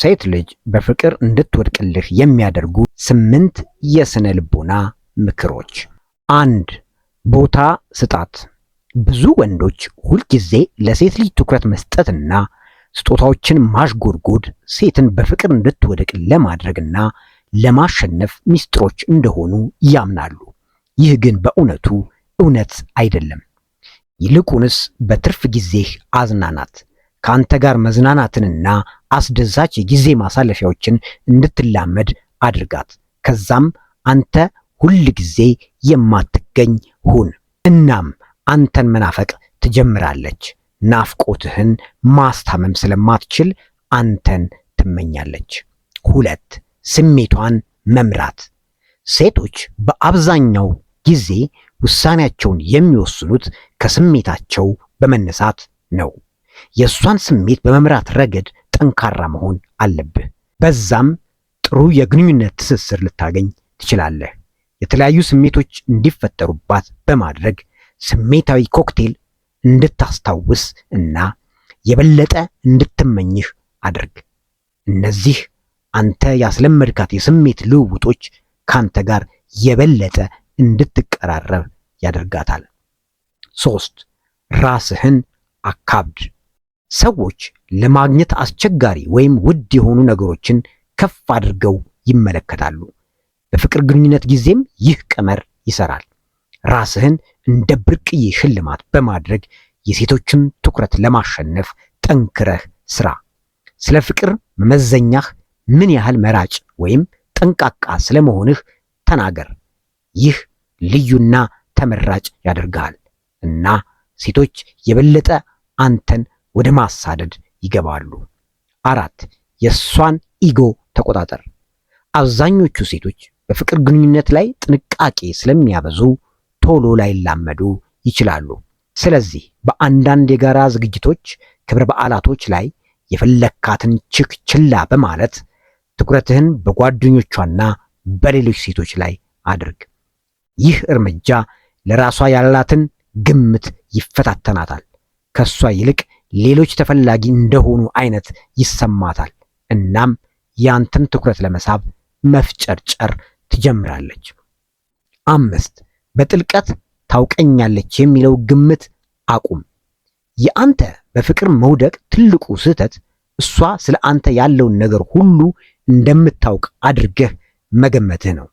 ሴት ልጅ በፍቅር እንድትወድቅልህ የሚያደርጉ 8 የስነ ልቦና ምክሮች። 1፣ ቦታ ስጣት። ብዙ ወንዶች ሁልጊዜ ለሴት ልጅ ትኩረት መስጠትና ስጦታዎችን ማሽጎድጎድ ሴትን በፍቅር እንድትወድቅ ለማድረግና ለማሸነፍ ሚስጥሮች እንደሆኑ ያምናሉ። ይህ ግን በእውነቱ እውነት አይደለም። ይልቁንስ በትርፍ ጊዜህ አዝናናት። ከአንተ ጋር መዝናናትንና አስደሳች የጊዜ ማሳለፊያዎችን እንድትላመድ አድርጋት። ከዛም አንተ ሁል ጊዜ የማትገኝ ሁን። እናም አንተን መናፈቅ ትጀምራለች። ናፍቆትህን ማስታመም ስለማትችል አንተን ትመኛለች። 2፣ ስሜቷን መምራት። ሴቶች በአብዛኛው ጊዜ ውሳኔያቸውን የሚወስኑት ከስሜታቸው በመነሳት ነው። የእሷን ስሜት በመምራት ረገድ ጠንካራ መሆን አለብህ። በዛም ጥሩ የግንኙነት ትስስር ልታገኝ ትችላለህ። የተለያዩ ስሜቶች እንዲፈጠሩባት በማድረግ ስሜታዊ ኮክቴል እንድታስታውስ እና የበለጠ እንድትመኝህ አድርግ። እነዚህ አንተ ያስለመድካት የስሜት ልውውጦች ካንተ ጋር የበለጠ እንድትቀራረብ ያደርጋታል። 3፣ ራስህን አካብድ። ሰዎች ለማግኘት አስቸጋሪ ወይም ውድ የሆኑ ነገሮችን ከፍ አድርገው ይመለከታሉ። በፍቅር ግንኙነት ጊዜም ይህ ቀመር ይሰራል። ራስህን እንደ ብርቅዬ ሽልማት በማድረግ የሴቶችን ትኩረት ለማሸነፍ ጠንክረህ ስራ። ስለ ፍቅር መመዘኛህ ምን ያህል መራጭ ወይም ጠንቃቃ ስለመሆንህ ተናገር። ይህ ልዩና ተመራጭ ያደርግሃል እና ሴቶች የበለጠ አንተን ወደ ማሳደድ ይገባሉ። 4፣ የእሷን ኢጎ ተቆጣጠር። አብዛኞቹ ሴቶች በፍቅር ግንኙነት ላይ ጥንቃቄ ስለሚያበዙ ቶሎ ላይላመዱ ይችላሉ። ስለዚህ በአንዳንድ የጋራ ዝግጅቶች፣ ክብረ በዓላቶች ላይ የፈለካትን ችክ ችላ በማለት ትኩረትህን በጓደኞቿና በሌሎች ሴቶች ላይ አድርግ። ይህ እርምጃ ለራሷ ያላትን ግምት ይፈታተናታል። ከሷ ይልቅ ሌሎች ተፈላጊ እንደሆኑ አይነት ይሰማታል። እናም ያንተን ትኩረት ለመሳብ መፍጨርጨር ትጀምራለች። 5፣ በጥልቀት ታውቀኛለች የሚለው ግምት አቁም። የአንተ በፍቅር መውደቅ ትልቁ ስህተት እሷ ስለ አንተ ያለውን ነገር ሁሉ እንደምታውቅ አድርገህ መገመትህ ነው።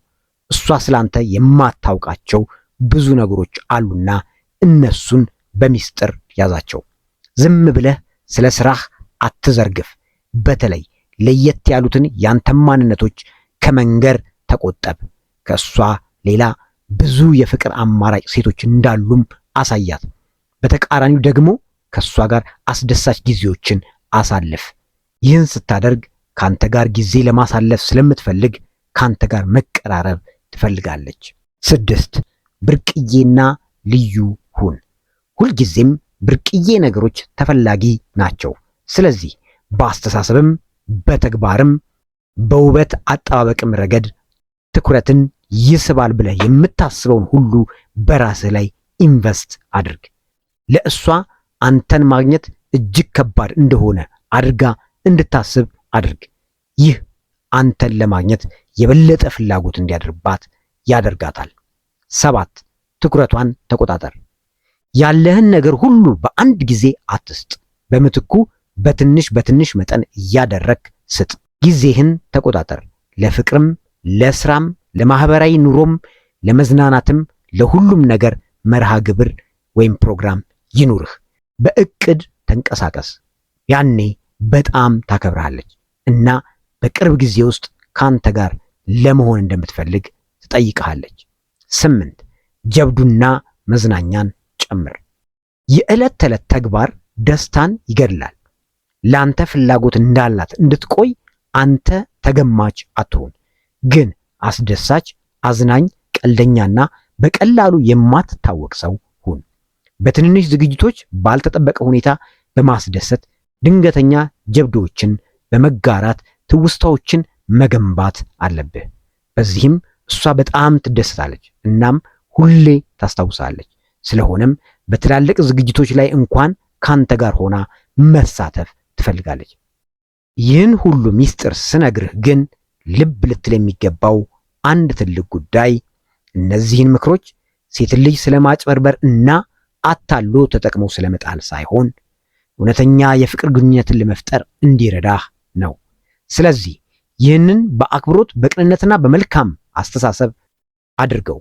እሷ ስለ አንተ የማታውቃቸው ብዙ ነገሮች አሉና እነሱን በሚስጥር ያዛቸው። ዝም ብለህ ስለ ስራህ አትዘርግፍ። በተለይ ለየት ያሉትን ያንተን ማንነቶች ከመንገር ተቆጠብ። ከእሷ ሌላ ብዙ የፍቅር አማራጭ ሴቶች እንዳሉም አሳያት። በተቃራኒው ደግሞ ከእሷ ጋር አስደሳች ጊዜዎችን አሳልፍ። ይህን ስታደርግ ካንተ ጋር ጊዜ ለማሳለፍ ስለምትፈልግ ካንተ ጋር መቀራረብ ትፈልጋለች። 6፣ ብርቅዬና ልዩ ሁን። ሁልጊዜም ብርቅዬ ነገሮች ተፈላጊ ናቸው። ስለዚህ በአስተሳሰብም በተግባርም በውበት አጠባበቅም ረገድ ትኩረትን ይስባል ብለህ የምታስበውን ሁሉ በራስህ ላይ ኢንቨስት አድርግ። ለእሷ አንተን ማግኘት እጅግ ከባድ እንደሆነ አድርጋ እንድታስብ አድርግ። ይህ አንተን ለማግኘት የበለጠ ፍላጎት እንዲያድርባት ያደርጋታል። 7፣ ትኩረቷን ተቆጣጠር። ያለህን ነገር ሁሉ በአንድ ጊዜ አትስጥ። በምትኩ በትንሽ በትንሽ መጠን እያደረክ ስጥ። ጊዜህን ተቆጣጠር። ለፍቅርም፣ ለስራም፣ ለማህበራዊ ኑሮም፣ ለመዝናናትም ለሁሉም ነገር መርሃ ግብር ወይም ፕሮግራም ይኑርህ። በእቅድ ተንቀሳቀስ። ያኔ በጣም ታከብርሃለች እና በቅርብ ጊዜ ውስጥ ካንተ ጋር ለመሆን እንደምትፈልግ ትጠይቅሃለች። 8፣ ጀብዱና መዝናኛን ጨምር። የዕለት ተዕለት ተግባር ደስታን ይገድላል። ለአንተ ፍላጎት እንዳላት እንድትቆይ አንተ ተገማች አትሁን። ግን አስደሳች፣ አዝናኝ፣ ቀልደኛና በቀላሉ የማትታወቅ ሰው ሁን። በትንንሽ ዝግጅቶች ባልተጠበቀ ሁኔታ በማስደሰት ድንገተኛ ጀብዶዎችን በመጋራት ትውስታዎችን መገንባት አለብህ። በዚህም እሷ በጣም ትደሰታለች፣ እናም ሁሌ ታስታውሳለች። ስለሆነም በትላልቅ ዝግጅቶች ላይ እንኳን ካንተ ጋር ሆና መሳተፍ ትፈልጋለች። ይህን ሁሉ ሚስጥር ስነግርህ ግን ልብ ልትል የሚገባው አንድ ትልቅ ጉዳይ እነዚህን ምክሮች ሴት ልጅ ስለማጭበርበር እና አታሎ ተጠቅሞ ስለመጣል ሳይሆን እውነተኛ የፍቅር ግንኙነትን ለመፍጠር እንዲረዳህ ነው። ስለዚህ ይህንን በአክብሮት፣ በቅንነትና በመልካም አስተሳሰብ አድርገው።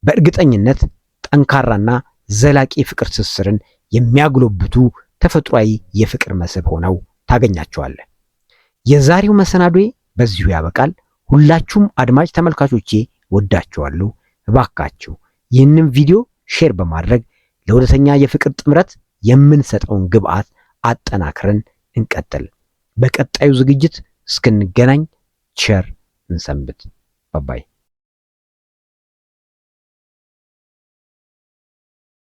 በእርግጠኝነት ጠንካራና ዘላቂ የፍቅር ትስስርን የሚያጎለብቱ ተፈጥሯዊ የፍቅር መስህብ ሆነው ታገኛቸዋለህ። የዛሬው መሰናዶዬ በዚሁ ያበቃል። ሁላችሁም አድማጭ ተመልካቾቼ ወዳችኋለሁ። እባካችሁ ይህንን ቪዲዮ share በማድረግ ለእውነተኛ የፍቅር ጥምረት የምንሰጠውን ግብዓት አጠናክረን እንቀጥል። በቀጣዩ ዝግጅት እስክንገናኝ ቸር እንሰንብት። Bye bye።